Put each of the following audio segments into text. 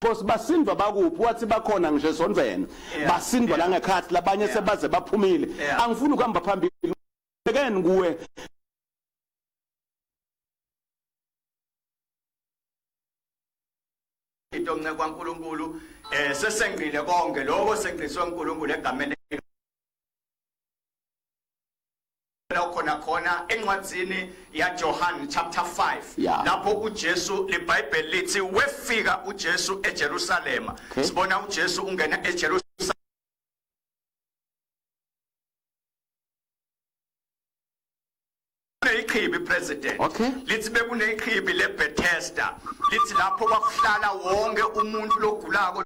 Nkosi basindwa bakuphi wathi bakhona ngisho esondveni basindwa la ngekhathi labanye sebaze baphumile angifuni ukuhamba phambili bekeni kuwe into nce kwaNkuluNkulu eh sesengqile konke lokho sengqiswe uNkulunkulu egameni la khona khona encwadzini yaJohn chapter 5 Yeah. lapho uJesu liBhayibheli lithi wefika uJesu eJerusalema Okay. sibona uJesu ungena eJerusalema kuneyichibi president Okay. lithi bekuneyichibi leBethesda lithi lapho kwakuhlala wonke umuntu logulako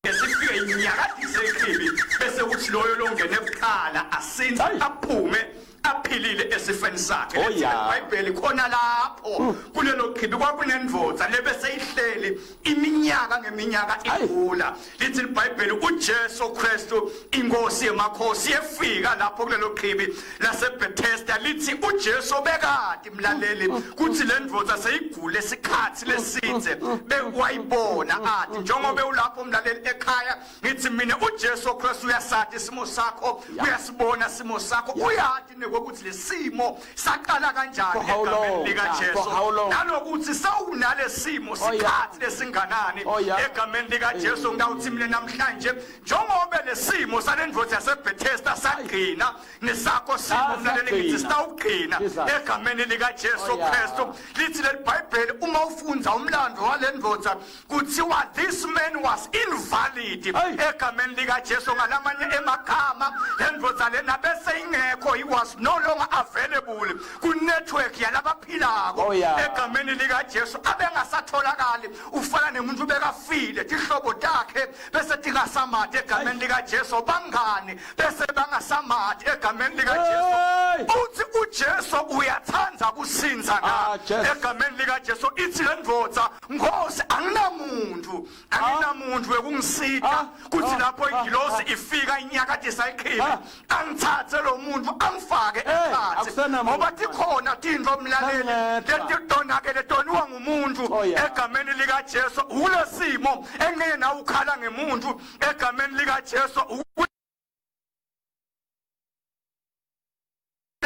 Esifike inyakadise ichibi bese kuthi loyo longene kuqala asinze Hayi. aphume aphilile esifeni sakhe Oh, Lithi yeah. iBhayibheli khona lapho kulelo chibi kwakunendvodza lebese ihleli iminyaka ngeminyaka Hayi. igula lithi iBhayibheli uJesu Kristu inkosi yemakhosi yefika lapho kulelo chibi laseBethesda lithi uJesu bekade mlaleli kuthi le ndvodza seyigule isikhathi lesidze bekwayibona athi njengoba ulapho mlaleli ekhaya ngithi mina uJesu Kristu uyasathi isimo sakho uyasibona isimo sakho uyati nekokuthi lesimo saqala kanjani For how egameni long? likaJesu For how long? nalokuthi sewunalesimo Oh, yeah. sikhathi lesinganani Oh, yeah. egameni likaJesu ngawuthi mina namhlanje njengoba lesimo salendvodza yaseBethesda sagcina nesakho simo Ah, mlaleli ngithi sagcina. sitawugcina Jesus. egameni likaJesu Oh, yeah. Kristu lithi leli Bhayibheli uma ufundza umlando walendvodza kuthiwa this man was invalid Ayi. egameni likaJesu ngalamanye emagama lendvodza lena bese ingekho he was no longer available ku network yalabaphilako Oh, yeah. egameni likaJesu abengasatholakali ufana nemuntu bekafile tihlobo takhe bese tingasamadi egameni likaJesu bangani bese bangasamadi egameni likaJesu Hey! uthi uJesu uyathanda kusinza na Ah, Jesu. egameni likaJesu ithi le ndvodza Nkosi anginamuntu anginamuntu wekungisita Ah, kuthi ah, lapho ah, ingilosi ifika inyakadisa ichibi Ah. angithathe lo muntu angifake Hey, ekhathi akusenamuntu. ngoba tikhona tintfo mlaleli Sanetha. letitonakele toniwa ngumuntu Oh, yeah. egameni likaJesu kulesimo engeke nawe ukhala ngemuntu egameni likaJesu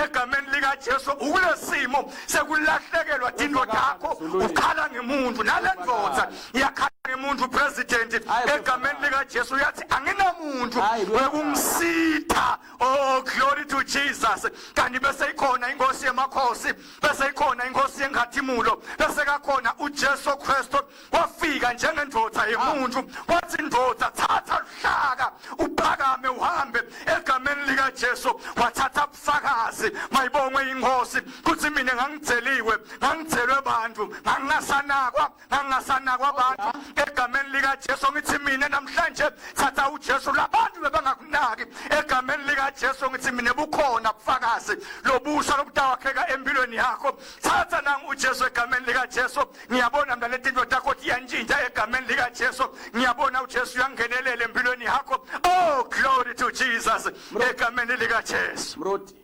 egameni likaJesu ukulesimo sekulahlekelwa tintfo takho Ezulwini. ukhala ngemuntu nale ndvodza iyakhala ngemuntu president Hayi, egameni likaJesu uyathi anginamuntu Hayi, wekungisitha oh glory to Jesus kanti bese ikhona inkosi yemakhosi bese ikhona inkosi yenkhatimulo bese kakhona uJesu Kristu wafika njengendvodza yemuntu wathi ndvodza thatha luhlaka uphakame uhambe egameni likaJesu wathatha ubufakazi mayibongwe inkosi kuthi mina ngangitheliwe ngangithelwe abantu ngangasanakwa ngangasanakwa abantu egameni likaJesu ngithi mina namhlanje thatha uJesu labantu bebangakunaki egameni likaJesu ngithi mina bukhona ubufakazi lobusha lobutawakheka empilweni yakho thatha nangu uJesu egameni likaJesu ngiyabona mina letinto takho tiyantshintsha egameni likaJesu ngiyabona uJesu uyangenelela empilweni yakho oh glory to Jesus egameni likaJesu Mroti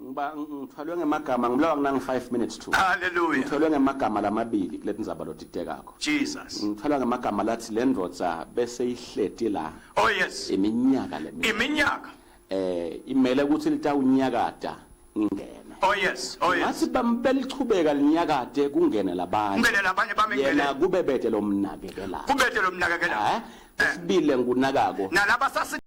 ngiba ngithwalwe ngemagama ngibulawa nginangi 5 minutes to hallelujah ngithwalwe ngemagama lamabili kule tindzaba lotitekako Jesus ngithwalwa ngemagama lathi le ndvodza bese ihleti la oh yes iminyaka leminyaka iminyaka eh imele ukuthi litawunyakada ngingene oh yes oh yes ngathi bambelichubeka linyakade kungene labanye Kungene labanye bami yena ngene kube bede lomnakekela kubede lomnakekela eh esibile ngunakako nalaba sasi